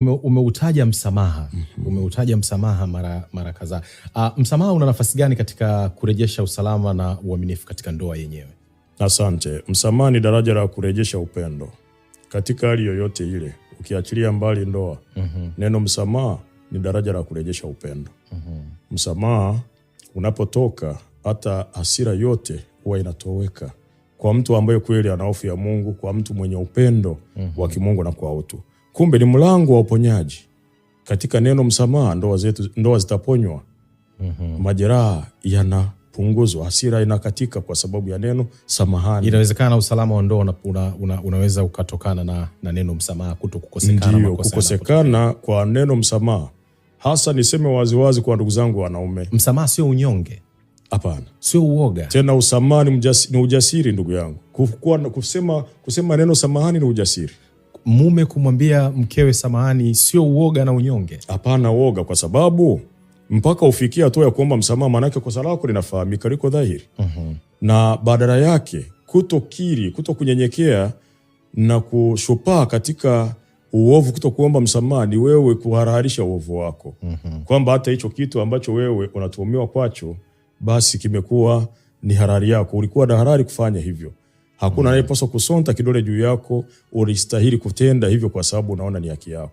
Umeutaja msamaha. Umeutaja msamaha mara kadhaa. Msamaha una nafasi gani katika kurejesha usalama na uaminifu katika ndoa yenyewe? Asante. Msamaha ni daraja la kurejesha upendo katika hali yoyote ile, ukiachilia mbali ndoa. Neno msamaha ni daraja la kurejesha upendo. Msamaha unapotoka, hata hasira yote huwa inatoweka kwa mtu ambaye kweli ana hofu ya Mungu, kwa mtu mwenye upendo wa kimungu na kwa utu. Kumbe ni mlango wa uponyaji. Katika neno msamaha, ndoa zetu, ndoa zitaponywa. Majeraha yanapunguzwa, hasira inakatika kwa sababu ya neno samahani. Inawezekana usalama wa ndoa unaweza ukatokana na neno msamaha, kuto kukosekana. Ndio, kukosekana kwa neno msamaha. Hasa niseme waziwazi kwa ndugu zangu wanaume, msamaha sio unyonge. Hapana, sio uoga tena. Usamaha ni ujasiri, ndugu yangu. Kusema neno samahani ni ujasiri. Mume kumwambia mkewe samahani sio uoga na unyonge. Hapana uoga, kwa sababu mpaka ufikie hatua ya kuomba msamaha, maanake kosa lako linafahamika, liko dhahiri. Na badala yake kutokiri, kuto kunyenyekea na kushupaa katika uovu, kuto kuomba msamaha ni wewe kuhararisha uovu wako, kwamba hata hicho kitu ambacho wewe unatuhumiwa kwacho basi kimekuwa ni harari yako. Ulikuwa na harari kufanya hivyo. Hakuna anayepaswa kusonta kidole juu yako. Ulistahili kutenda hivyo kwa sababu unaona ni haki yako.